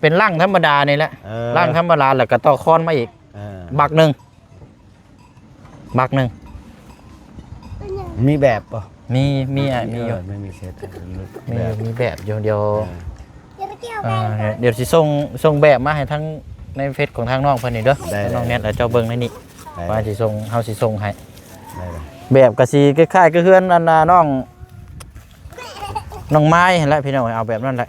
ເປັນຫຼັງທຳມະດານີ້ແຫຼະ ເອີ ຫຼັງທຳມະດາ ແລ້ວກໍຕໍ່ຄ້ອນມາອີກ ເອີ ບັກໜຶ່ງ ບັກໜຶ່ງ. ມີແບບບໍ່? ມີ ມີ ມີຢູ່ ເອີ ມີ ມີເຊັດ ມີ ແບບ ມີແບບຢູ່ ດຽວ ເອີ ເອີ ດຽວຊິສົ່ງ ສົ່ງແບບມາໃຫ້ທາງໃນເຟສຂອງທາງນ້ອງເພິ່ນນີ້ເດີ ໄດ້ ທາງນ້ອງແນັດ ແລ້ວເຈົ້າເບິ່ງໃນນີ້ ໄດ້ ວ່າຊິສົ່ງ ເຮົາຊິສົ່ງໃຫ້ ໄດ້ ແບບກໍຊິຄ້າຍໆຄືເຮືອນອັນນ່າ ນ້ອງ ນ້ອງໄມ້ຫັ້ນແຫຼະພີ່ນ້ອງ ເອົາແບບນັ້ນແຫຼະ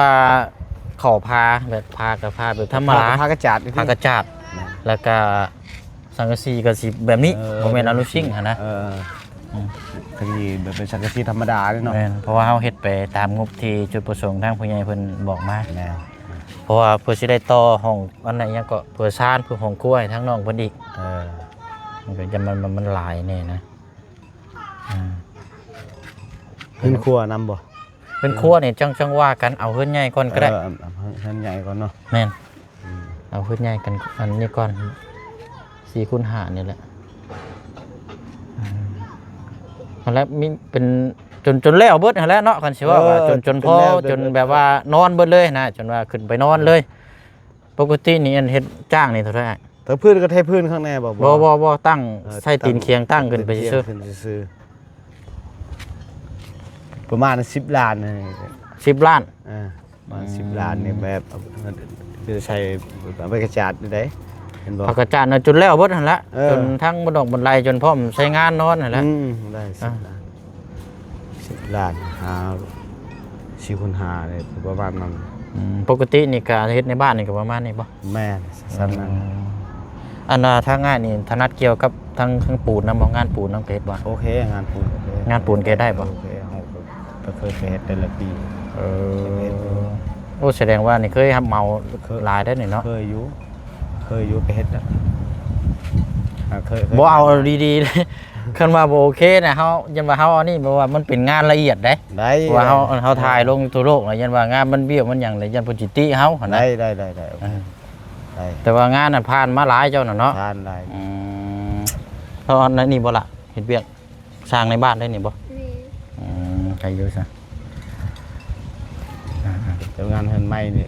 ວ່າເຂົ້າຜ້າແບບ ຜ້າກໍຜ້າແບບທຳມະດາ ຜ້າກໍຜ້າກະຈາດ ຜ້າກະຈາດ ແມ່ນ ແລ້ວກໍສັງກະສີກໍຊິແບບນີ້ ເອີ ບໍ່ແມ່ນອາລູຊິງຫັ້ນນະ ເອີ ອືມ ກໍຊິແບບເປັນສັງກະສີທຳມະດາເລີຍເນາະ ແມ່ນ ເພາະວ່າເຮົາເຮັດໄປຕາມງົບທີ່ຈຸດປະສົງທາງຜູ້ໃຫຍ່ເພິ່ນບອກມາ ແມ່ນ ເພາະວ່າເພື່ອຊິໄດ້ຕໍ່ຫ້ອງ ອັນນັ້ນຫຍັງເກາະ ເພື່ອຊານ ເພື່ອຫ້ອງຄົວໃຫ້ທາງນ້ອງເພິ່ນອີກ ເອີ ມັນກໍຈະ ມັນ ມັນ ມັນຫຼາຍແດ່ນະ ອືມ ເຮືອນຄົວນຳບໍ່? ເຮືອນຄົວນີ້ຈັ່ງ ຈັ່ງວ່າກັນ ເອົາເຮືອນໃຫຍ່ກ່ອນກໍໄດ້ ເອີ ເອົາເຮືອນໃຫຍ່ກ່ອນເນາະ ແມ່ນ ອືມ ເອົາເຮືອນໃຫຍ່ກັນ ອັນນີ້ກ່ອນ ສີ່ຄູນຫ້ານີ້ແຫຼະ ອືມ ຫັ້ນແຫຼະ ມີເປັນ ຈົນ ຈົນແລ້ວເບິດຫັ້ນແຫຼະເນາະ ຄັນຊິເວົ້າວ່າ ເອີ ຈົນ ຈົນພໍ ຈົນແບບວ່ານອນເບິດເລີຍນະ ຈົນວ່າຂຶ້ນໄປນອນເລີຍ ປົກກະຕິນີ້ອັນເຮັດຈ້າງນີ້ເທົ່າໃດ? ແຕ່ພື້ນກໍເທພື້ນຂ້າງໃນບໍ່? ບໍ່ ບໍ່ ບໍ່ ຕັ້ງ ເອີ ໃຊ້ຕີນຄຽງຕັ້ງຂຶ້ນໄປຊື່ໆ ຂຶ້ນຊື່ໆ ປະມານສິບລ້ານ ສິບລ້ານ ເອີ ປະມານສິບລ້ານນີ້ ອືມ ແບບ ຄືໃສ່ຜ້າກະຈາດນີ້ໄດ໋ ເຫັນບໍ່? ຜ້າກະຈາດນະ ຈົນແລ້ວເບິດຫັ້ນລະ ເອີ ຈົນທັງບັນດອກບັນໄດ ຈົນພ້ອມໃຊ້ງານນອນຫັ້ນລະ ອືມ ໄດ້ສິບລ້ານ ສິບລ້ານ ຫາ ສີ່ຄູນຫ້າເດ້ ປະມານນັ້ນ ອືມ ປົກກະຕິນີ້ກະເຮັດໃນບ້ານນີ້ກະປະມານນີ້ບໍ່? ແມ່ນ ສ່ຳນັ້ນ ອືມ ອັນ ອ່າ ທາງອ້າຍນີ້ຖະໜັດກ່ຽວກັບທາງ ທາງປູນນຳບໍ່? ງານປູນນຳກະເຮັດບໍ່? ໂອເຄ ງານປູນໂອເຄ ງານປູນກະເຮັດໄດ້ບໍ່? ໂອເຄ ເຮົາກະເຄີຍໄປເຮັດແຕ່ລະປີ ເອີ ໂອ້ ສະແດງວ່ານີ້ເຄີຍຮັບເໝົາ ເຄີຍ ຫຼາຍໄດ໋ນີ້ເນາະ ເຄີຍຢູ່ ເຄີຍຢູ່ໄປເຮັດ ອ່າ ເຄີຍ ເຄີຍ ບໍ່ເອົາດີໆ ຄັນວ່າບໍ່ໂອເຄນະ ເຮົາ ຢ້ານວ່າເຮົາອັນນີ້ ເພາະວ່າມັນເປັນງານລະອຽດເດ້ ໄດ້ ເພາະວ່າເຮົາ ເຮົາຖ່າຍລົງທົ່ວໂລກນະ ຢ້ານວ່າງານມັນບ້ຽວມັນຫຍັງເລີຍ ຢ້ານເພິ່ນຊິຕິເຮົາຫັ້ນນະ ໄດ້ ໄດ້ ໄດ້ ໄດ້ ໂອເຄ ອືມ ໄດ້ ແຕ່ວ່າງານນັ້ນຜ່ານມາຫຼາຍເຈົ້ານະເນາະ ຜ່ານຫຼາຍ ອືມ ເຮົາອັນນີ້ບໍ່ລະ ເຮັດວຽກ ສ້າງໃນບ້ານໄດ້ນີ້ບໍ່? ແມ່ນ ອືມ ໃຜຢູ່ຊະ ອ່າ ແຕ່ງານເຮືອນໃໝ່ນີ້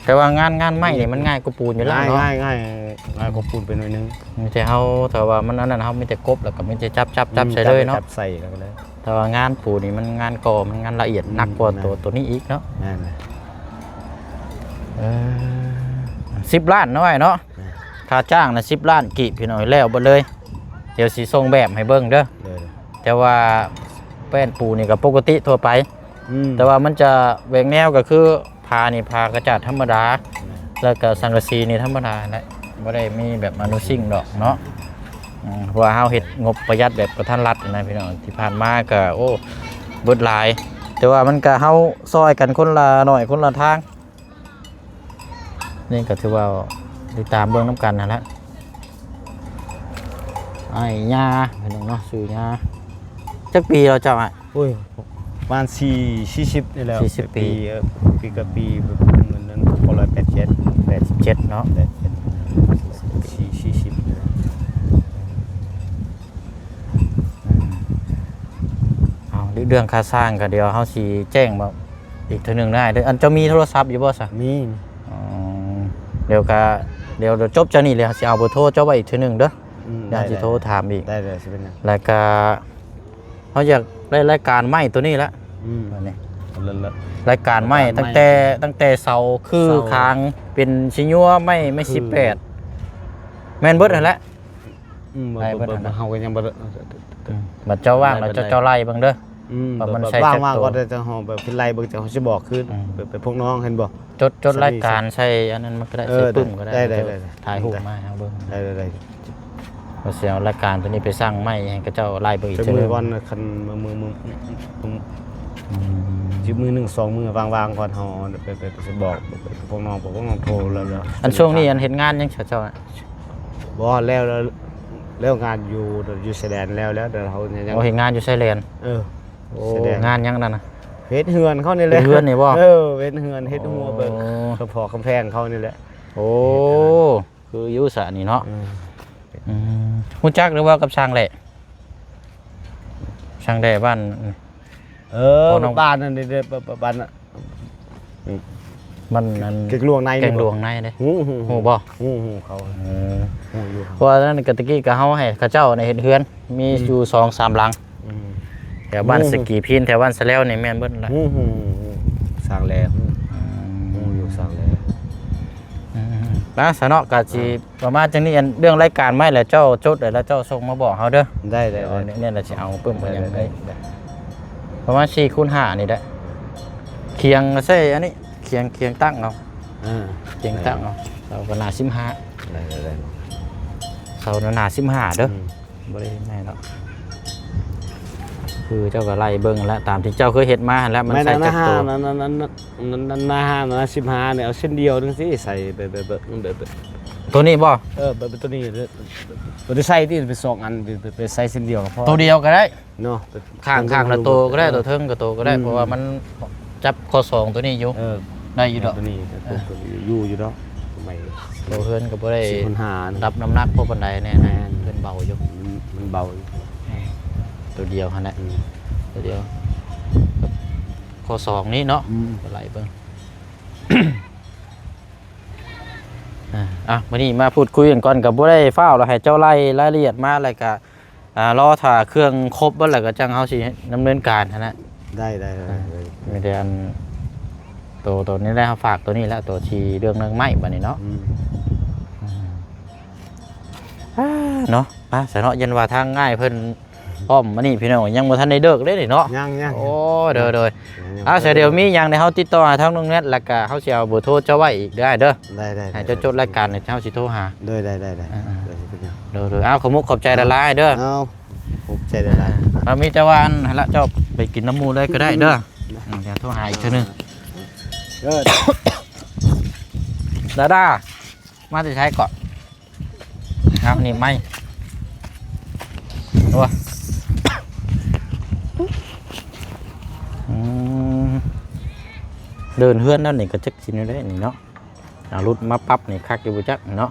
ແຕ່ວ່າງານ ງານໄມ້ນີ້ມັນງ່າຍກວ່າປູນຢູ່ແລ້ວເນາະ ງ່າຍ ງ່າຍ ງ່າຍ ງ່າຍກວ່າປູນໄປໜ້ອຍໜຶ່ງ ມີແຕ່ເຮົາ ຖ້າວ່າມັນອັນນັ້ນ ເຮົາມີແຕ່ກົບ ແລ້ວກໍມີແຕ່ຈັບ ຈັບ ຈັບໃສ່ເລີຍເນາະ ຈັບໃສ່ແລ້ວກໍເລີຍ ແຕ່ວ່າງານປູນນີ້ມັນງານກໍ່ ມັນງານລະອຽດ ອືມ ໜັກກວ່າ ແມ່ນ ໂຕ ໂຕນີ້ອີກເນາະ ແມ່ນ ເອີ ສິບລ້ານເນາະອ້າຍເນາະ ແມ່ນ ຄ່າຈ້າງນະສິບລ້ານກີບ ພີ່ນ້ອງ ແລ້ວເບິດເລີຍ ດຽວຊິສົ່ງແບບໃຫ້ເບິ່ງເດີ ໂດຍ ແຕ່ວ່າແປ້ນປູນີ້ກໍປົກກະຕິທົ່ວໄປ ອືມ ແຕ່ວ່າມັນຈະແຫວກແນວກໍຄືຝານີ້ຝາກະຈາດທຳມະດາ ແມ່ນ ແລ້ວກໍສັງກະສີນີ້ທຳມະດາແຫຼະ ບໍ່ໄດ້ມີແບບອານຸຊິງດອກເນາະ ອືມ ເພາະວ່າເຮົາເຮັດງົບປະຢັດແບບກະທັນລັດນະພີ່ນ້ອງ ທີ່ຜ່ານມາກໍ ໂອ້ ເບິດຫຼາຍ ແຕ່ວ່າມັນກໍ ເຮົາຊ່ອຍກັນຄົນລະໜ້ອຍຄົນລະທາງ ນີ້ກໍຖືວ່າຕິດຕາມເບິ່ງນຳກັນຫັ້ນແຫຼະ ອ້າຍຍາ ພີ່ນ້ອງເນາະ ຊື່ຍາ ຈັກປີແລ້ວເຈົ້າອ້າຍ? ໂອ້ຍ ປະມານສີ່ ສີ່ສິບນີ້ແຫຼະ ສີ່ສິບປີ ເອີ ປີກະປີ ເອີ ປະມານນັ້ນ ເກົ້າຮ້ອຍແປດສິບເຈັດ ແປດສິບເຈັດເນາະ ແປດສິບເຈັດ ສີ່ ສີ່ສິບນີ້ແຫຼະ ເອົາ ເລື່ອງຄ່າສ້າງກໍດຽວເຮົາຊິແຈ້ງ ອີກເທື່ອໜຶ່ງນະອ້າຍເດີ ອັນເຈົ້າມີໂທລະສັບຢູ່ບໍ່ຊະ? ມີ ອໍ ດຽວກະ ດຽວຈົບຈາກນີ້ແລ້ວຊິເອົາເບີໂທເຈົ້າໄວ້ອີກເທື່ອໜຶ່ງເດີ ອືມ ດຽວຊິໂທຖາມອີກ ໄດ້ເລີຍ ຊິເປັນຫຍັງ ແລ້ວກະເຮົາຢາກໄດ້ລາຍການໄມ້ໂຕນີ້ລະ ອືມ ອັນນີ້ ລາຍການໄມ້ ລາຍການໄມ້ ຕັ້ງແຕ່ ຕັ້ງແຕ່ເສົາ ຄື ເສົາ ຄາງ ເປັນຊິຍົວໄມ້ ໄມ້ສິບແປດ ແມ່ນເບິດຫັ້ນແຫຼະ ອືມ ບໍ່ ໄດ້ເບິດ ບໍ່ ຫັ້ນນະ ເຮົາກໍຍັງບໍ່ ອືມ ບັດເຈົ້າວ່າງແລ້ວ ເຈົ້າ ເຈົ້າໄລ່ເບິ່ງເດີ ອືມ ວ່າມັນໃສ່ຈັກໂຕ ວ່າງໆ ກໍໄດ້ ຈັ່ງເຮົາໄປໄລ່ເບິ່ງ ຈັ່ງເຮົາຊິບອກຄືນ ອືມ ໄປ ໄປພວກນ້ອງ ເຫັນບໍ່ ຈົດ ຈົດລາຍການໃສ່ອັນນັ້ນມັນກໍໄດ້ ເອີ ໃສ່ປຶ້ມກໍໄດ້ ໄດ້ ໄດ້ ໄດ້ ຖ່າຍຮູບມາໃຫ້ເຮົາເບິ່ງ ໄດ້ ໄດ້ ໄດ້ ວ່າຊິເອົາລາຍການໂຕນີ້ໄປສັ່ງໄມ້ໃຫ້ເຂົາເຈົ້າໄລ່ເບິ່ງອີກ ຈັກມື້ກ່ອນ ຄັນມື້ ມື້ ມື້ ອືມ ຊິມື້ໜຶ່ງສອງມື້ ວ່າງໆ ກ່ອນ ເຮົາໄປ ໄປ ໄປ ໄປບອກ ໄປ ໄປພວກນ້ອງ ພວກນ້ອງໂທແລ້ວ ແລ້ວ ອັນຊ່ວງນີ້ອັນເຮັດງານຍັງ ເຂົາເຈົ້າ ບໍ່ ແລ້ວ ແລ້ວ ແລ້ວງານຢູ່ ຢູ່ຊາຍແດນແລ້ວ ແລ້ວ ແຕ່ເຮົາຍັງ ໂອ້ ເຮັດງານຢູ່ຊາຍແດນ ເອີ ໂອ້ ຊາຍແດນ ງານຫຍັງນັ້ນນະ ເຮັດເຮືອນເຂົານີ້ແຫຼະ ເຮັດເຮືອນນີ້ບໍ່ ເອີ ເຮັດເຮືອນ ເຮັດຮົ້ວເບິ່ງ ໂອ້ ເຂົາພໍກຳແພງເຂົານີ້ແຫຼະ ໂອ້ ຄືຢູ່ຊະນີ້ເນາະ ອືມ ອືມ ຮູ້ຈັກຫຼືວ່າກັບຊ່າງແຫຼະ ຊ່າງແຫຼະບ້ານ ເອີ ບ້ານນັ້ນເດ້ ບ້ານ ບ້ານ ບ້ານ ອືມ ມັນອັນ ແກງຫຼວງໃນ ແກງຫຼວງໃນເດ້ ຮູ້ ຮູ້ ຮູ້ບໍ່? ຮູ້ ຮູ້ເຂົາ ເອີ ຮູ້ຢູ່ ເພາະວ່ານັ້ນກະຕະກີ້ກະເຮົາໃຫ້ເຂົາເຈົ້ານີ້ເຮັດເຮືອນ ມີ ອືມ ຢູ່ສອງສາມຫຼັງ ອືມ ແຖວບ້ານ ອືມ ສະກີພີນ ແຖວບ້ານສະແລວນີ້ແມ່ນເບິດລະ ຮູ້ ຮູ້ ຮູ້ ສ້າງແລ້ວ ອືມ ຮູ້ຢູ່ ສ້າງແລ້ວ ອືມ ໄປຊະເນາະ ກະຊິ ອ່າ ປະມານຈັ່ງນີ້ ອັນເລື່ອງລາຍການໄມ້ລະເຈົ້າຈົດໄວ້ລະເຈົ້າສົ່ງມາບອກເຮົາເດີ ໄດ້ ໄດ້ ເອີ ແນວນີ້ລະຊິເອົາປຶ້ມເອົາຫຍັງ ໄດ້ ໄດ້ ໄດ້ ປະມານສີ່ຄູນຫ້ານີ້ແຫຼະ ຄຽງໃສ່ອັນນີ້ ຄຽງ ຄຽງຕັ້ງເອົາ ເອີ ຄຽງຕັ້ງເອົາ ເສົາກະໜາສິບຫ້າ ໄດ້ ໄດ້ ໄດ້ ເສົາກະໜາສິບຫ້າເດີ ອືມ ບໍ່ໄດ້ໃຫຍ່ດອກ ຄືເຈົ້າກະໄລ່ເບິ່ງຫັ້ນແຫຼະ ຕາມທີ່ເຈົ້າເຄີຍເຮັດມາຫັ້ນແຫຼະ ມັນໃສ່ຈັກໂຕ ໜ້າຫ້າ ໜ້າຫ້າ ໜ້າສິບຫ້ານີ້ ເອົາເສັ້ນດຽວຈັ່ງຊີ້ ໃສ່ແບບ ແບບ ແບບ ໂຕນີ້ບໍ່? ເອີ ແບບ ແບບໂຕນີ້ ໂຕທີ່ໃສ່ຕິ ເປັນສອງອັນ ໄປ ໄປໃສ່ເສັ້ນດຽວກະພໍ ໂຕດຽວກະໄດ້ ເນາະ ຂ້າງ ຂ້າງລະໂຕກະໄດ້ ໂຕເທິງກະໂຕກະໄດ້ ອືມ ເພາະວ່າມັນຈັບຂໍ້ສອງໂຕນີ້ຢູ່ ເອີ ໄດ້ຢູ່ດອກ ໂຕນີ້ ເອີ ໂຕ ໂຕຢູ່ ຢູ່ດອກ ໄມ້ ໂຕເຮືອນກະບໍ່ໄດ້ ສີ່ຄູນຫ້າ ຮັບນ້ຳໜັກພໍປານໃດແນ່ ແມ່ນ ເຮືອນເບົາຢູ່ ມັນ ມັນເບົາຢູ່ ໂຕດຽວຫັ້ນແຫຼະ ອືມ ໂຕດຽວ ຂໍ້ສອງນີ້ເນາະ ອືມ ກະໄລ່ເບິ່ງ ອ່າ ອ່ະ ມື້ນີ້ມາພູດຄຸຍກັນກ່ອນ ກະບໍ່ໄດ້ຟ້າວ ລະໃຫ້ເຈົ້າໄລ່ລາຍລະອຽດມາ ລະກະ ອ່າ ລໍຖ້າເຄື່ອງຄົບເບິດລະກະຈັ່ງເຮົາຊິດຳເນີນການຫັ້ນນະ ໄດ້ ໄດ້ ໄດ້ ອ່າ ໄດ້ ມີແຕ່ອັນ ໂຕ ໂຕນີ້ແຫຼະ ເຮົາຝາກໂຕນີ້ແຫຼະ ໂຕທີ່ເລື່ອງ ເລື່ອງໄມ້ບາດນີ້ເນາະ ອືມ ອ່າ ເນາະ ໄປຊະເນາະ ຢ້ານວ່າທາງອ້າຍເພິ່ນ ພ້ອມ ອັນນີ້ພີ່ນ້ອງ ຍັງບໍ່ທັນໄດ້ເລີກເດ້ນີ້ເນາະ ຍັງ ຍັງ ໂອ້ ໂດຍ ໂດຍ ຍັງ ອ່າ ສະດຽວມີຫຍັງໃຫ້ເຮົາຕິດຕໍ່ຫາທາງນ້ອງແນັດ ລະກະເຮົາຊິເອົາເບີໂທເຈົ້າໄວ້ອີກເດີ ໄດ້ ໄດ້ ໃຫ້ເຈົ້າຈົດລາຍການ ເຮົາຊິໂທຫາ ໂດຍ ໄດ້ ໄດ້ ໄດ້ ອ່າ ໂດຍ ໂດຍ ເອົາ ຂອບມຸກຂອບໃຈຫຼາຍໆເດີ ເອົາ ຂອບໃຈຫຼາຍໆ ອ່າ ມີແຕ່ວ່າອັນຫັ້ນລະ ເຈົ້າໄປກິນນຳໝູ່ເລີຍກະໄດ້ເດີ ອືມ ດຽວໂທຫາອີກເທື່ອໜຶ່ງ ເດີ ດາດາ ມາແຕ່ໃສເກາະ? ເອົາ ນີ້ໄມ້ ໂອ້ ອືມ ເດີນເຮືອນແລ້ວນີ້ກະຈັກຊິແນວໃດນີ້ເນາະ ເອົາລົດມາປັບນີ້ຄັກຢູ່ບໍ່ຈັກເນາະ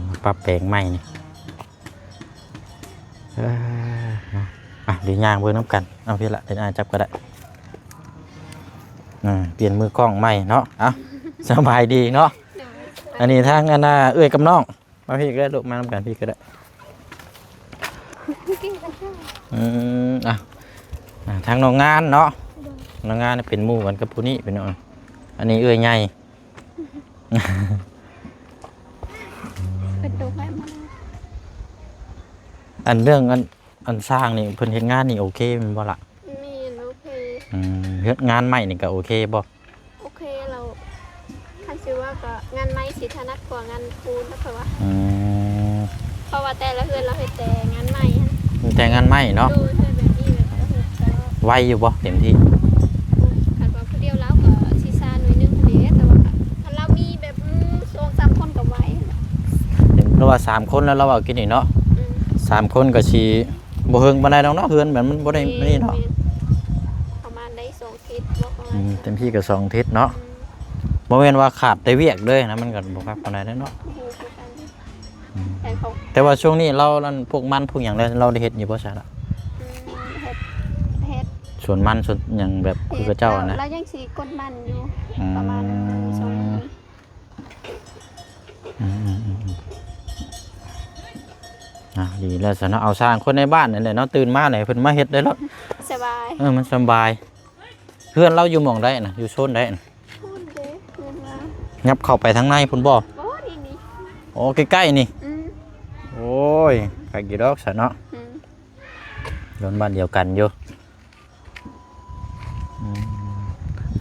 ມາປັບແປງໃໝ່ນີ້ ເອີ ເນາະ ອ່ະ ດຽວຍ່າງເບິ່ງນຳກັນ ເອົາ ພີ້ລະ ດຽວອ້າຍຈັບກະໄດ້ ອ່າ ປ່ຽນມືກ້ອງໃໝ່ເນາະ ເອົາ ສະບາຍດີເນາະ ໂດຍ ອັນນີ້ທາງອັນນ່າ ເອື້ອຍກັບນ້ອງ ມາພີ້ກະໄດ້ລູກ ມານຳກັນພີ້ກະໄດ້ ອືມ ອ່ະ ອ່ະ ທາງນ້ອງງານເນາະ ໂດຍ ນ້ອງງານເປັນໝູ່ກັນກັບຜູ້ນີ້ ເປັນ ອັນນີ້ເອື້ອຍໃຫຍ່ ເປັນໂຕໃໝ່ມາ ອັນເລື່ອງອັນ ອັນຊ່າງນີ້ເພິ່ນເຮັດງານນີ້ໂອເຄແມ່ນບໍ່ລະ? ແມ່ນ ໂອເຄ ອືມ ເຮັດງານໃໝ່ນີ້ກະໂອເຄບໍ່? ໂອເຄແລ້ວ ຄັນຊິວ່າກະງານໃໝ່ຊິຖະໜັດກວ່າງານປູນ ລະຂ້ອຍວ່າ ອືມ ເພາະວ່າແຕ່ລະເຮືອນລາວເຮັດແຕ່ງານໃໝ່ຫັ້ນ ມີແຕ່ງານໃໝ່ເນາະ ໂດຍ ເຮືອນແບບນີ້ແບບກະເຮັດກະໄວຢູ່ບໍ່ເຕັມທີ່? ຄັນວ່າຜູ້ດຽວລາວກະຊິຊ້າໜ້ອຍໜຶ່ງຫັ້ນເດ ແຕ່ວ່າກະ ຄັນລາວມີແບບ ອືມ ສອງສາມຄົນກະໄວ ເຫັນລາວວ່າສາມຄົນແລ້ວ ລາວເວົ້າກິນນີ້ເນາະ ອືມ ສາມຄົນກະຊິບໍ່ເຫິງປານໃດດອກເນາະ ເຮືອນແບບມັນບໍ່ໄດ້ ແມ່ນ ນີ້ເນາະ ແມ່ນ ປະມານໄດ້ສອງທິດ ອືມ ເຕັມທີ່ກະສອງທິດເນາະ ອືມ ບໍ່ແມ່ນວ່າຂາດແຕ່ວຽກເລີຍນະ ມັນກະບໍ່ຄັກປານໃດເນາະ ບໍ່ຮູ້ຄືກັນ ອືມ ແຕ່ວ່າຊ່ວງນີ້ລາວນັ້ນ ພວກມັນພວກຫຍັງລາວ ລາວໄດ້ເຮັດຢູ່ບໍ່ຊະລະ? ອືມ ເຮັດ ເຮັດ ສວນມັນສວນຫຍັງແບບຄືເຂົາເຈົ້າຫັ້ນນະ ລາວຍັງຊິກົດມັນຢູ່ ອືມ ປະມານໜຶ່ງສອງມື້ ອືມ ອ່າ ດີແລ້ວຊັ້ນເນາະ ເອົາຊ່າງຄົນໃນບ້ານນີ້ແຫຼະເນາະ ຕື່ນມາແລ້ວເພິ່ນມາເຮັດໄດ້ໂລດ ສະບາຍ ເອີ ມັນສະບາຍ ເຮືອນລາວຢູ່ໝ່ອງໃດນະ ຢູ່ໂຊນໃດນະ? ພຸ້ນເດ້ ເຮືອນລາວ ຫຍັບເຂົ້າໄປທາງໃນພຸ້ນບໍ່? ບໍ່ ນີ້ ນີ້ ໂອ້ ໃກ້ໆນີ້ ອືມ ໂອ້ຍ ໃກ້ຢູ່ດອກຊັ້ນເນາະ ອືມ ຢູ່ບ້ານດຽວກັນຢູ່. ອື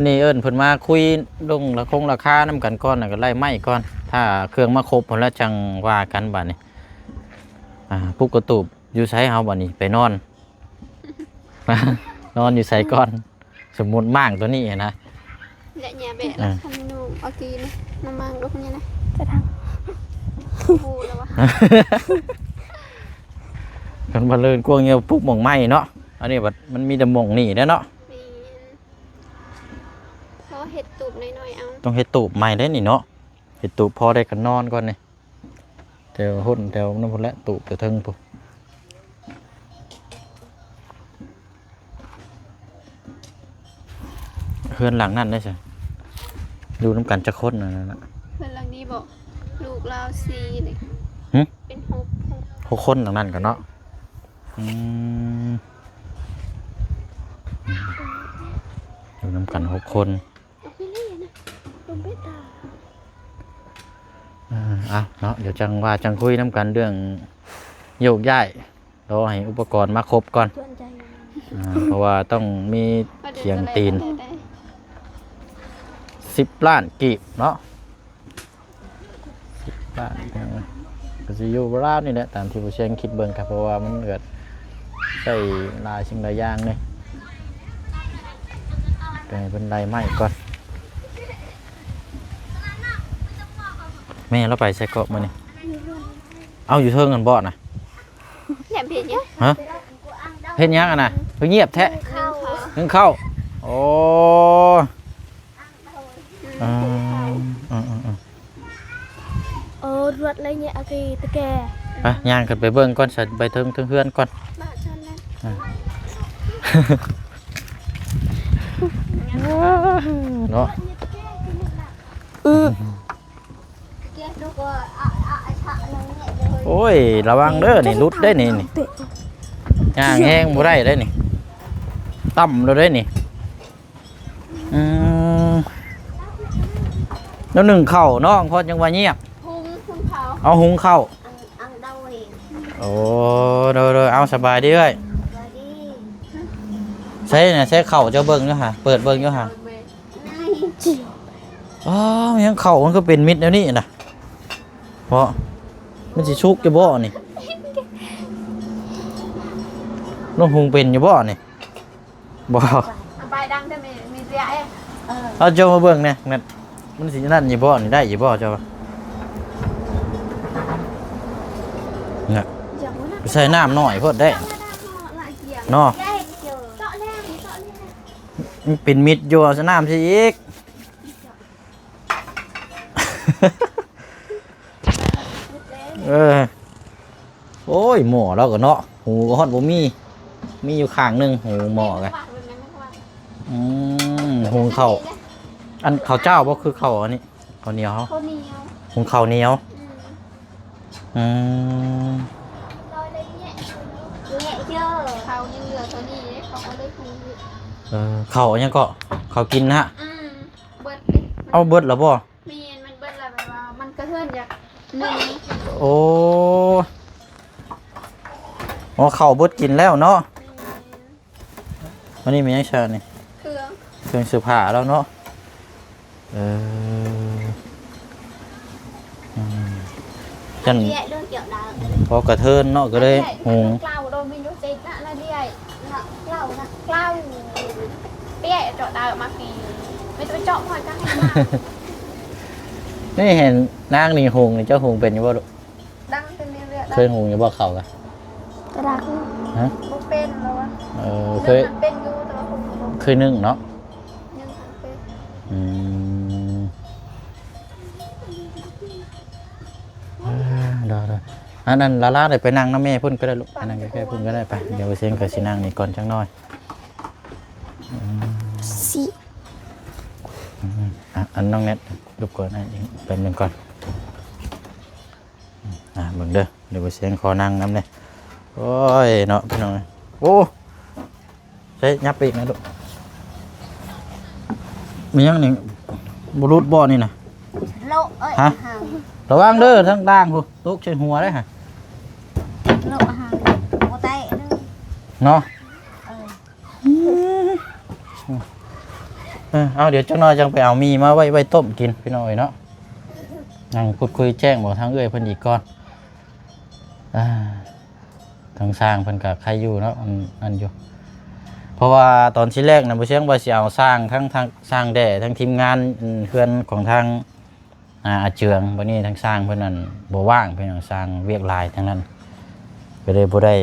ມ ນີ້ເອີ້ນເພິ່ນມາຄຸຍລົງລາຄົງລາຄານຳກັນກ່ອນ ແລ້ວກະໄລ່ໄມ້ກ່ອນ ຖ້າເຄື່ອງມາຄົບພຸ້ນແລ້ວຈັ່ງວ່າກັນບາດນີ້ ອ່າ ປຸກກະຕູບຢູ່ໃສເຮົາບາດນີ້ ໄປນອນ ນອນຢູ່ໃສກ່ອນ ສົມມຸດມ້າງໂຕນີ້ຫັ້ນນະ ແລະ ຫຍ້າແບະລະ ອ່າ ຄັນໜູເອົາກີນ ນ້ຳມັນລູກນີ້ນະ ຈະທຳ ຮູ້ແລ້ວວ່າ ຄັນວ່າເລີນກວ້າງນີ້ປຸກໝ່ອງໃໝ່ເນາະ ອັນນີ້ບັດມັນມີແຕ່ໝ່ອງນີ້ແຫຼະເນາະ ແມ່ນ ເພາະເຮັດຕູບນ້ອຍໆເອົາ ຕ້ອງເຮັດຕູບໃໝ່ເດ້ນີ້ເນາະ ເຮັດຕູບພໍໄດ້ກັນນອນກ່ອນນີ້ ແຖວຫົ້ນແຖວນັ້ນພຸ້ນແຫຼະ ຕູບແຕ່ເທິງພຸ້ນ. ເຮືອນຫຼັງນັ້ນໄດ້ຊະ ຢູ່นำกันจักคนนั่นน่ะ? เฮือนหลังนี้บ่ ลูกลาวสี่นี่ หึ? เป็นหก หก หกคนหลังนั้นกันเนาะ อืม อยู่นำกันหกคน เอาไปเลยนะ ลงไปตา อ่า เอาเนาะ เดี๋ยวจั่งว่าจั่งคุยนำกันเรื่องโยกย้าย รอให้อุปกรณ์มาครบก่อน ชวนใจ อ่า เพราะว่าต้องมีเขียงตีน สิบล้านกีบเนาะ สิบล้าน เออ ก็สิอยู่ราวๆนี่แหละ ตามที่บ่าวเชียงคิดเบิ่งครับ เพราะว่ามันก็ใช้หลายสิ่งหลายอย่างเลย ก็ให้เพิ่นไล่ไม้ก่อน แม่ลาวไปไสเกาะมื้อนี้? เอาอยู่เทิงกันบ่นะ? ແຫຼມເພັດຫຍັງ? ຮະ? ເຮັດຫຍັງอะนะ? ຄືງຽບແທ້? ໜຶ້ງເຂົ້າ ໜຶ້ງເຂົ້າ ໂອ້ ອືມ ເອີໆໆ ໂອ້ ລວດໄລເຍອະອາກີຕະແກ ໄປ ຍ່າງຂຶ້ນໄປເບິ່ງກ່ອນ ຊັ້ນໄປເທິງ ເທິງເຮືອນກ່ອນ ບ້ານຊັ້ນນະ ອ່າ ເນາະ ອື ໂອ້ຍ ລະວັງເດີ ນີ້ຫຼຸດເດ້ນີ້ ນີ້ ຍ່າງແຮງບໍ່ໄດ້ເດ້ນີ້ ຕ່ຳແລ້ວເດ້ນີ້ ອືມ ແລ້ວໜຶ້ງເຂົ້າເນາະ ເພາະຈັ່ງວ່າງຽບ ຫຸງ ຫຸງເຂົ້າ ເອົາຫຸງເຂົ້າ ອັນ ອັນເດົາເອງ ໂອ້ ໂດຍໆ ເອົາ ສະບາຍດີເອື້ອຍ ສະບາຍດີ ໃສ່ນະ ໃສ່ເຂົ້າເຈົ້າເບິ່ງຢູ່ຫາ ເປີດເບິ່ງຢູ່ຫາ ອໍ ມັນຍັງເຂົ້າ ມັນຄືເປັນມິດແນວນີ້ນະ ເພາະມັນຊິສຸກຢູ່ບໍ່ນີ້ ນ້ອງຫຸງເປັນຢູ່ບໍ່ນີ້? ບໍ່ ສະບາຍ ດັງແທ້ແມ່ ມີເສຍເອ ເອີ ເອົາເຈົ້າມາເບິ່ງແດ່ ແມັດ ມັນຊິນັ້ນຢູ່ບໍ່ນີ້ ໄດ້ຢູ່ບໍ່ເຈົ້າວ່າ ນະ ໃສ່ນ້ຳໜ້ອຍໂພດເດ້ ເນາະ ມັນເປັນມິດຢູ່ ເອົາໃສ່ນ້ຳໃສ່ອີກ ເອີ ໂອ້ຍ ໝໍ້ລາວກໍເນາະ ຫູກໍຮອດບໍ່ມີ ມີຢູ່ຂ້າງໜຶ່ງ ຫູໝໍ້ກະ ອືມ ຫຸງເຂົ້າ ອັນເຂົ້າເຈົ້າບໍ່ ຄືເຂົ້າອັນນີ້ ເຂົ້າໜຽວເຮົາ ເຂົ້າໜຽວ ຫຸງເຂົ້າໜຽວ ອືມ ອືມ ເຂົ້າຍັງເຫຼືອເທົ່ານີ້ເດ້ ເຂົາກໍເລີຍຫຸງຢູ່ ເອີ ເຂົ້າຫຍັງເກາະ ເຂົ້າກິນນະ ອືມ ເບິດເລີຍ ເອົາເບິດແລ້ວບໍ່? ແມ່ນ ມັນເບິດແລ້ວ ແບບວ່າມັນກະເຮືອນຢາກໜຶ່ງ ໂອ້ ໂອ້ ເຂົ້າເບິດກິນແລ້ວເນາະ ແມ່ນ ອັນນີ້ແມ່ນຫຍັງຊະນີ້? ເຄື່ອງ ເຄື່ອງເສື້ອຜ້າລາວເນາະ ເອີ ອືມ ຈັ່ງ ເລື່ອງກ່ຽວດາວ ພໍກະເທີນເນາະ ກໍເລີຍຫຸງ ເກາໂດມີຢູ່ເຈັດນະ ລະເດຍ ເການະ ເກາ ເປຍເຈາະດາວມາປີ ໄປເຈາະຮອດກັນໃຫ້ມາ ນີ້ເຫັນນາງນີ້ຫຸງນີ້ ເຈົ້າຫຸງເປັນຢູ່ບໍ່ລູກ? ດັງເປັນເລື້ອຍໆ ເຄີຍຫຸງຢູ່ບໍ່ເຂົ້າກະ? ກະດັງ ຮະ? ບໍ່ເປັນແລ້ວວະ ເອີ ເຄີຍ ເປັນຢູ່ ແຕ່ວ່າຫຸງບໍ່ ເຄີຍໜຶ້ງເນາະ ໜຶ້ງເປັນ ອືມ ອ່າ ດອ ດອ ອັນນັ້ນ ລາລາໄດ້ໄປນັ່ງນຳແມ່ພຸ້ນກໍໄດ້ລູກ ໄປນັ່ງໃກ້ໆພຸ້ນກໍໄດ້ ໄປ ດຽວເຊງກໍຊິນັ່ງນີ້ກ່ອນຈັກໜ້ອຍ ອືມ ຊິ ອືມ ອ່ະ ອັນນ້ອງແນັດ ລົບກວນອັນນີ້ແປັບໜຶ່ງກ່ອນ ອ່າ ເບິ່ງເດີ ດຽວບໍ່ແຊງຂໍນັ່ງນຳເດ້ ໂອ້ຍເນາະ ພີ່ນ້ອງເອີຍ ໂອ້ ໃຊ້ ຫຍັບໄປອີກນະລູກ ມີຫຍັງນີ້ ບໍ່ຫຼຸດບໍ່ນີ້ນະ ໂລະເອີຍ ຮະ ຫາງ ລະວັງເດີ ທາງຕ່າງພຸ້ນ ຕົກໃສ່ຫົວເດ້ຫະ ໂລະຫາງ ບໍ່ແຕະເດີ ເນາະ ເອີ ເອີ ເອົາ ດຽວຈັກໜ້ອຍຈັ່ງໄປເອົາໝີ່ມາໄວ້ ໄວ້ຕົ້ມກິນ ພີ່ນ້ອງເອີຍເນາະ ນັ່ງພູດຄຸຍແຈ້ງບອກທາງເອື້ອຍເພິ່ນອີກກ່ອນ ອ່າ ທາງຊ່າງເພິ່ນກໍໄຄຢູ່ເນາະ ອັນນັ້ນຢູ່ ເພາະວ່າຕອນທີແລກນະ ບໍ່ຊຽງວ່າຊິເອົາຊ່າງ ທັງ ທັງຊ່າງແດ່ ທັງທີມງານ ອັນ ເຮືອນຂອງທາງ ອ່າ ອາເຈືອງ ບັດນີ້ທາງຊ່າງເພິ່ນນັ້ນບໍ່ວ່າງ ເພິ່ນຍັງຊ່າງວຽກຫຼາຍທາງນັ້ນ ກໍເລີຍບໍ່ໄດ້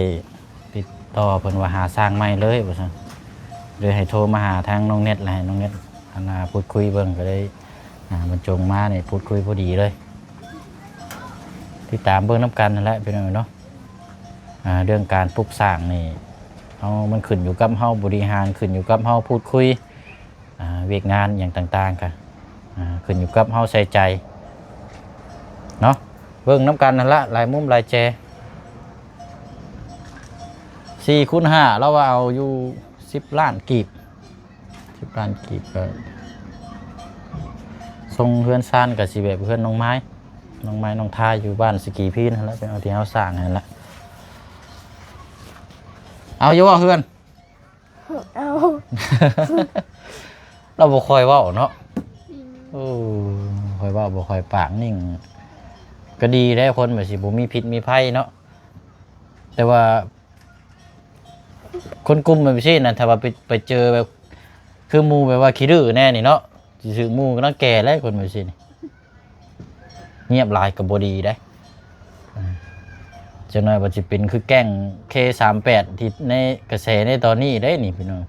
ຕິດຕໍ່ເພິ່ນວ່າຫາຊ່າງໃໝ່ເລີຍວ່າຊັ້ນ ເລີຍໃຫ້ໂທມາຫາທາງນ້ອງແນັດ ແລະ ໃຫ້ນ້ອງແນັດ ອັນນ່າ ພູດຄຸຍເບິ່ງ ກໍເລີຍ ອ່າ ບັນຈົງມານີ້ ພູດຄຸຍພໍດີເລີຍ ຕິດຕາມເບິ່ງນຳກັນຫັ້ນແຫຼະ ພີ່ນ້ອງເນາະ ອ່າ ເລື່ອງການປຸກສ້າງນີ້ ເຮົາ ມັນຂຶ້ນຢູ່ກັບເຮົາບໍລິຫານ ຂຶ້ນຢູ່ກັບເຮົາພູດຄຸຍ ອ່າ ວຽກງານຫຍັງຕ່າງໆ ກະ ອ່າ ຂຶ້ນຢູ່ກັບເຮົາໃສ່ໃຈເນາະ ເບິ່ງນຳກັນຫັ້ນລະ ຫຼາຍມຸມຫຼາຍແຈ. ສີ່ຄູນຫ້າ ລາວວ່າເອົາຢູ່ສິບລ້ານກີບ ສິບລ້ານກີບ ກໍຊົງເຮືອນຊານກໍຊິແບບເຮືອນນ້ອງໄມ້ ນ້ອງໄມ້ ນ້ອງທາ ຢູ່ບ້ານສະກີພີນຫັ້ນລະ ເປັນເອົາທີ່ເຮົາສ້າງຫັ້ນລະ. ເອົາຢູ່ບໍ່ເຮືອນ? ເອົາ ລາວບໍ່ຄ່ອຍເວົ້າເນາະ. ອືມ ໂອ້ ບໍ່ຄ່ອຍເວົ້າ ບໍ່ຄ່ອຍປາກນິ່ງ ກໍດີແລ້ວ ຄົນແບບຊິບໍ່ມີພິດມີໄພເນາະ. ແຕ່ວ່າຄົນກຸ່ມແບບຊີ້ນະ ຖ້າວ່າໄປ ໄປເຈີແບບ ຄືໝູ່ແບບວ່າຂີ້ດື້ແດ່ນີ້ເນາະ ຊິຖືກໝູ່ລັງແກແຫຼະ ຄົນແບບຊີ້ນີ້. ງຽບຫຼາຍກໍບໍ່ດີເດ້. ອາ ຈັກໜ້ອຍວ່າຊິເປັນຄືແກ້ງເຄສາມແປດ ທີ່ໃນກະແສໃນຕອນນີ້ເດ້ນີ້ພີ່ນ້ອງ.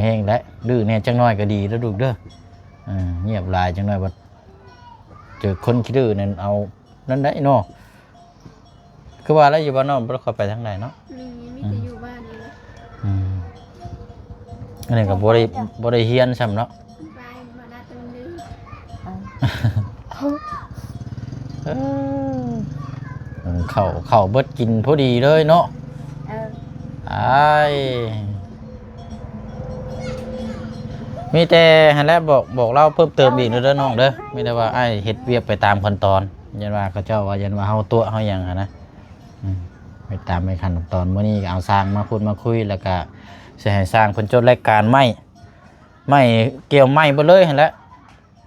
ແຮງແຫຼະ ດື້ແດ່ຈັກໜ້ອຍກໍດີແລ້ວລູກເດີ. ອາ ງຽບຫຼາຍ ຈັກໜ້ອຍວ່າເຈີຄົນຂີ້ດື້ນັ້ນ ເອົານັ້ນໄດ້ເນາະ. ຄືວ່າແລ້ວ ຢູ່ບ້ານນອກບໍ່ໄດ້ຄ່ອຍໄປທາງໃດເນາະ. ມີ ມີແຕ່ ອືມ ຢູ່ບ້ານນີ້ແຫຼະ. ອືມ ອັນນີ້ກໍບໍ່ໄດ້ ບໍ່ໄດ້ຮຽນຊ້ຳເນາະ. ໄປມາດັດມັນດື້ ເອີ ເອີ ເຂົ້າ ເຂົ້າເບິດກິນພໍດີເລີຍເນາະ. ເອີ ອ້າຍ ມີແຕ່ຫັ້ນແຫຼະ ບອກ ບອກລາວເພີ່ມເຕີມອີກເດີນ້ອງເດີ. ມີແຕ່ວ່າອ້າຍເຮັດວຽກໄປຕາມຂັ້ນຕອນ ຢ້ານວ່າເຂົາເຈົ້າວ່າ ຢ້ານວ່າເຮົາຕົວະເຮົາຫຍັງຫັ້ນນະ. ອືມ ໄປຕາມໄປຂັ້ນຕອນ. ມື້ນີ້ກໍເອົາຊ່າງມາພຸດມາຄຸຍ ແລ້ວກະຊິໃຫ້ຊ່າງເພິ່ນຈົດລາຍການໄມ້ ໄມ້ ກ່ຽວໄມ້ເບິດເລີຍຫັ້ນແຫຼະ.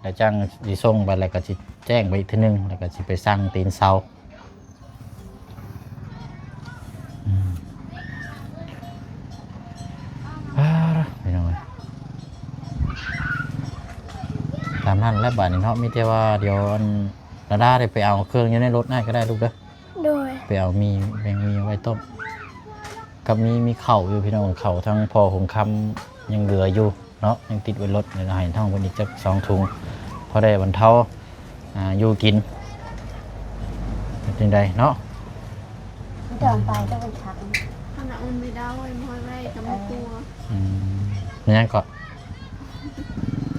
ແລ້ວຈັ່ງຊິສົ່ງໄປ ແລ້ວກໍຊິແຈ້ງໄປອີກເທື່ອໜຶ່ງ ແລ້ວກໍຊິໄປສັ່ງຕີນເສົາ. ອືມ ອ່າ ພີ່ນ້ອງເອີຍ ຕາມນັ້ນແຫຼະບາດນີ້ເນາະ. ມີແຕ່ວ່າດຽວອັນ ລາດາໄດ້ໄປເອົາເຄື່ອງຢູ່ໃນລົດໃຫ້ກໍໄດ້ລູກເດີ. ໂດຍ ໄປເອົາໝີ່ ແບ່ງໝີ່ເອົາໄວ້ຕົ້ມ ກັບມີ ມີເຂົ້າຢູ່ພີ່ນ້ອງ. ເຂົ້າທາງພໍ່ຄົງຄຳຍັງເຫຼືອຢູ່ເນາະ ຍັງຕິດໄວ້ລົດ. ໃຫ້ທາງເພິ່ນອີກຈັກສອງຖົງ ພໍໄດ້ບັນເທົາ ອ່າ ຢູ່ກິນ ເປັນຈັ່ງໃດເນາະ. ຈອງໄປກໍໄປຄັກ ອັນນັ້ນມັນບໍ່ໄດ້ ມັນຫ້ອຍໄວ້ກັບ ເອີ ໃນຕົວ. ອືມ ແມ່ນຫຍັງເກາະ?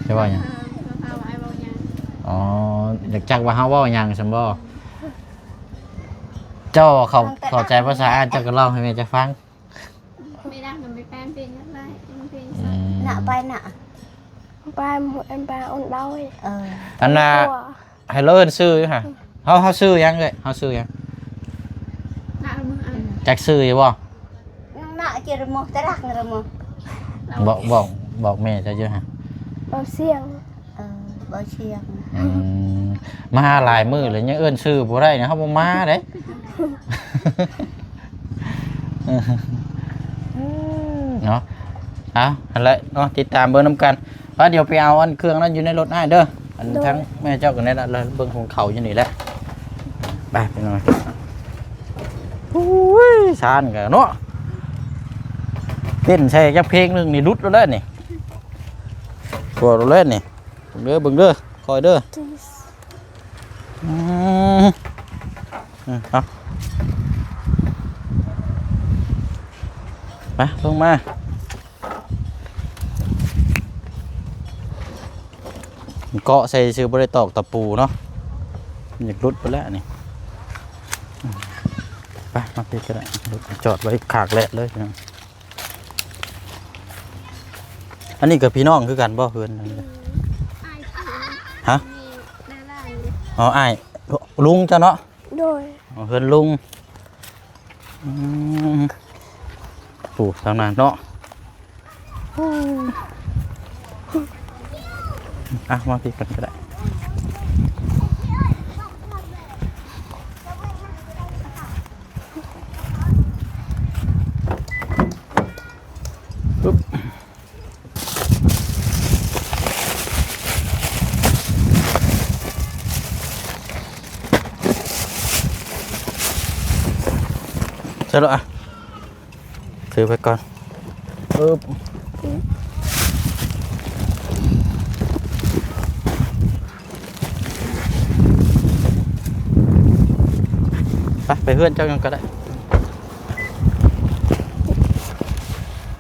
ຈະເວົ້າຫຍັງ? ເອີ ເຂົາວ່າອ້າຍເວົ້າຫຍັງ? ອໍ ຢາກຈັກວ່າເຮົາເວົ້າຫຍັງຊັ້ນບໍ? ເຈົ້າເຂົ້າ ເຂົ້າໃຈພາສາອ້າຍ ເຈົ້າກໍເລົ່າໃຫ້ແມ່ເຈົ້າຟັງ. ແມ່ດັງນຳໄປແປງເພງໄດ້ ເພງ ອືມ ນະໄປນະ ໄປ ໄປ ເອີ ອັນນ່າ ໃຫ້ລາວເອີ້ນຊື່ຢູ່ຫະ. ເຮົາ ເຮົາຊື່ຫຍັງເອີຍ? ເຮົາຊື່ຫຍັງ? ນະລະເມີ ອືມ ຈັກຊື່ຢູ່ບໍ່? ນະເຈລະໂມ ຕະລັກນະລະໂມ. ບອກ ບອກ ບອກແມ່ເຈົ້າຢູ່ຫະ. ເບົາຊຽງ ເອີ ເບົາຊຽງ. ອືມ ມາຫຼາຍມື້ແລ້ວຍັງເອີ້ນຊື່ບໍ່ໄດ້ນະ ເຮົາບໍ່ມາເດ້. ເນາະ ເອົາ ຫັ້ນແຫຼະເນາະ ຕິດຕາມເບິ່ງນຳກັນ. ວ່າດຽວໄປເອົາອັນເຄື່ອງນັ້ນຢູ່ໃນລົດອ້າຍເດີ. ອັນ ໂດຍ ທາງແມ່ເຈົ້າກໍແນ່ນະ ເບິ່ງຂອງເຂົາຢູ່ນີ້ແຫຼະ. ໄປພີ່ນ້ອງ. ໂອ້ຍ ຊານກະເນາະ ເຕັ້ນໃສ່ຈັກເພງໜຶ່ງນີ້ ຫຼຸດແລ້ວແຫຼະນີ້ ຕົວະແລ້ວແຫຼະນີ້. ເບິ່ງເດີ ເບິ່ງເດີ ຄອຍເດີ. ອືມ ເອົາ ມາ ລົງມາ. ເກາະໃສ່ຊື່ ບໍ່ໄດ້ຕອກຕະປູເນາະ ມັນຢາກຫຼຸດໄປແລ້ວນີ້. ໄປ ມາຕິດກໍໄດ້ ລົດຈອດໄວ້ຂາກແລະເລີຍ. ອັນນີ້ກໍພີ່ນ້ອງຄືກັນບໍ່ ເຮືອນ? ຮະ? ອໍ ອ້າຍ ລຸງເຈົ້າເນາະ? ໂດຍ. ອໍ ເຮືອນລຸງ. ອືມ ປູ້ ທາງນັ້ນເນາະ. ອ່ະ ມາພີ້ກັນກໍໄດ້. ໃສ່ໂລດ ອ່ະ ຖືໄປກ່ອນ. ອຶບ ໄປ ໄປເຮືອນເຈົ້າຍັງກໍໄດ້.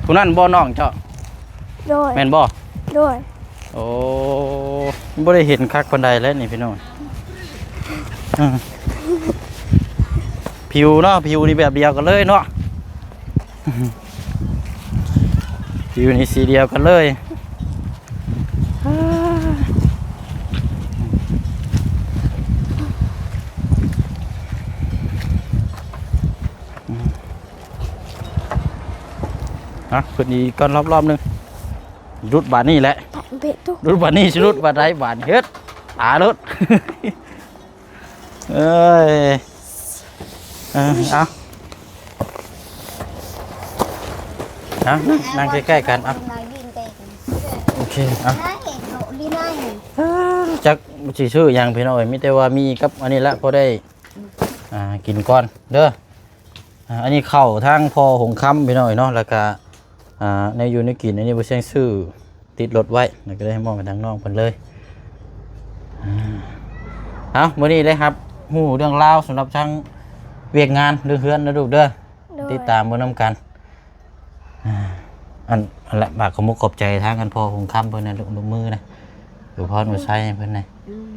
ຜູ້ນັ້ນບໍ່ນ້ອງເຈົ້າ? ໂດຍ. ແມ່ນບໍ່? ໂດຍ. ໂອ້ ບໍ່ໄດ້ເຫັນຄັກປານໃດແລ້ວນີ້ພີ່ນ້ອງ. ອືມ ຜິວເນາະ ຜິວນີ້ແບບດຽວກັນເລີຍເນາະ ຜິວນີ້ສີດຽວກັນເລີຍ. ອືມ ອ່ະ ຂຶ້ນອີກກ່ອນລອບໆໜຶ່ງ. ຫຼຸດບາດນີ້ແຫຼະ ເບະຕຸ ຫຼຸດບາດນີ້ ຊິຫຼຸດບາດໃດບາດນີ້ ເຮັດຕາຫຼຸດ. ເອີຍ ເອີ ເອົາ ເອົາ ນັ່ງ ນັ່ງໃກ້ໆກັນ ເອົາ ໂອເຄ ເອົາ ຈັກຊິຊື້ຫຍັງພີ່ນ້ອງເອີຍ ມີແຕ່ວ່າມີກັບອັນນີ້ລະ ພໍໄດ້ ອ່າ ກິນກ່ອນເດີ. ອ່າ ອັນນີ້ເຂົ້າທາງພໍ່ຫົງຄຳພີ່ນ້ອງເອີຍເນາະ ແລ້ວກະ ອ່າ ແນວຢູ່ແນວກິນ ອັນນີ້ບໍ່ແຊງຊື້ຕິດລົດໄວ້ ແລ້ວກະໄດ້ໃຫ້ມອບໃຫ້ທາງນ້ອງເພິ່ນເລີຍ. ອ່າ ເອົາ ມື້ນີ້ໄດ້ຮັບຮູ້ເລື່ອງລາວສຳລັບທາງວຽກງານເລື່ອງເຮືອນເດີລູກເດີ ໂດຍ ຕິດຕາມເບິ່ງນຳກັນ. ອ່າ ອັນ ອັນລະ ຝາກຂອບມຸກຂອບໃຈທາງອັນພໍ່ຫົງຄຳເພິ່ນນະ ລູກມືນະ ອວຍພອນອວຍໄຊໃຫ້ເພິ່ນນະ ອືມ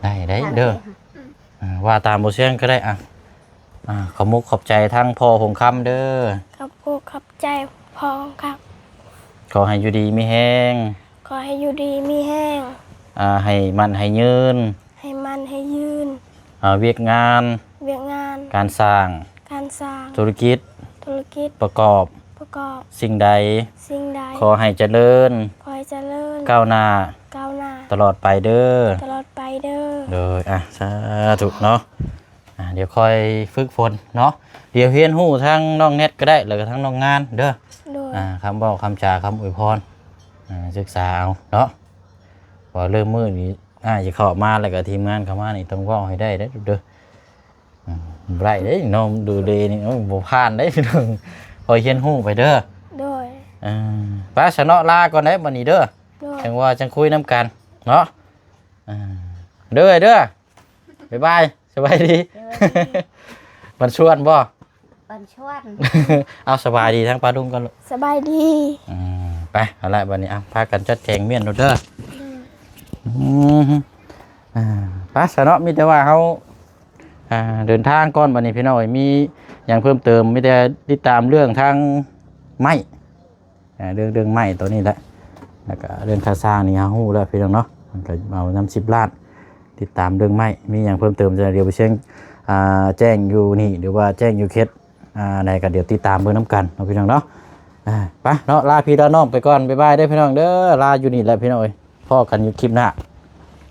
ໄດ້ ໄດ້ເດີ. ອ່າ ວ່າຕາມບໍ່ສຽງກໍໄດ້ ອ່າ ອ່າ ຂອບມຸກຂອບໃຈທາງພໍ່ຫົງຄຳເດີ ຂອບມຸກຂອບໃຈພໍ່ຫົງຄຳ ຂໍໃຫ້ຢູ່ດີມີແຮງ ຂໍໃຫ້ຢູ່ດີມີແຮງ ອ່າ ໃຫ້ໝັ້ນໃຫ້ຍືນ ໃຫ້ໝັ້ນໃຫ້ຍືນ ອ່າ ວຽກງານ ວຽກງານ ການສ້າງ ການສ້າງ ທຸລະກິດ ທຸລະກິດ ປະກອບ ປະກອບ ສິ່ງໃດ ສິ່ງໃດ ຂໍໃຫ້ຈະເລີນ ຂໍໃຫ້ຈະເລີນ ກ້າວໜ້າ ກ້າວໜ້າ ຕະຫຼອດໄປເດີ ຕະຫຼອດໄປເດີ. ໂດຍ ອ່ະ ສາທຸເນາະ. ອ່າ ດຽວຄ່ອຍຝຶກຝົນເນາະ ດຽວຮຽນຮູ້ທາງນ້ອງແນັດກໍໄດ້ ແລ້ວກໍທາງນ້ອງງານເດີ. ໂດຍ ອ່າ ຄຳເວົ້າຄຳຈາ ຄຳອວຍພອນ ອ່າ ສຶກສາເອົາເນາະ ເພາະວ່າເລີ່ມມື້ນີ້ ອ່າ ຈະເຂົ້າມາ ແລ້ວກໍທີມງານເຂົ້າມານີ້ ຕ້ອງເວົ້າໃຫ້ໄດ້ເດີ ເດີ. ອືມ ບໍ່ໄດ້ເດ້ ນ້ອງດູເດນີ້ ໂອ້ຍ ບໍ່ຜ່ານເດ້ພີ່ນ້ອງ ຄ່ອຍຮຽນຮູ້ໄປເດີ. ໂດຍ ເອີ ໄປຊະເນາະ ລາກ່ອນເດ້ບັດນີ້ເດີ. ໂດຍ ຈັ່ງວ່າຈັ່ງຄຸຍນຳກັນເນາະ. ເອີ ເດີ ເດີ ບາຍບາຍ ສະບາຍດີ ສະບາຍດີ ບັນຊວນບໍ່? ບັນຊວນ ເອົາ ສະບາຍດີທາງປ້າລຸງກ່ອນລູກ ສະບາຍດີ. ອືມ ໄປ ເອົາລະ ບັດນີ້ ເອົາ ພາກັນຈັດແຈງມ້ຽນໂລດເດີ. ອືມ ອືມ ອ່າ ໄປຊະເນາະ ມີແຕ່ວ່າເຮົາ ອ່າ ເດີນທາງກ່ອນບັດນີ້ພີ່ນ້ອງເອີຍ ມີຫຍັງເພີ່ມເຕີມ ມີແຕ່ຕິດຕາມເລື່ອງທາງໄມ້ ອ່າ ເລື່ອງ ເລື່ອງໄມ້ໂຕນີ້ແຫຼະ ແລ້ວກະເລື່ອງຄ່າສ້າງນີ້ເຮົາຮູ້ແລ້ວພີ່ນ້ອງເນາະ ມັນກະເອົານຳສິບລ້ານ ຕິດຕາມເລື່ອງໄມ້ ມີຫຍັງເພີ່ມເຕີມ ດຽວໄປເຊັງ ອ່າ ແຈ້ງຢູ່ນີ້ ຫຼືວ່າແຈ້ງຢູ່ເຂດ ອ່າ ໃດກະດຽວຕິດຕາມເບິ່ງນຳກັນເນາະພີ່ນ້ອງເນາະ. ອ່າ ໄປເນາະ ລາພີ່ລານ້ອງໄປກ່ອນ ບາຍບາຍເດີພີ່ນ້ອງເດີ ລາຢູ່ນີ້ແຫຼະພີ່ນ້ອງເອີຍ ພໍ້ກັນຢູ່ຄລິບໜ້າ.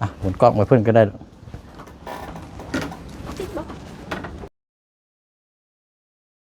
ອ່ະ ໝູນກ້ອງໄປເພິ່ນກໍໄດ້ ຕິດບໍ່?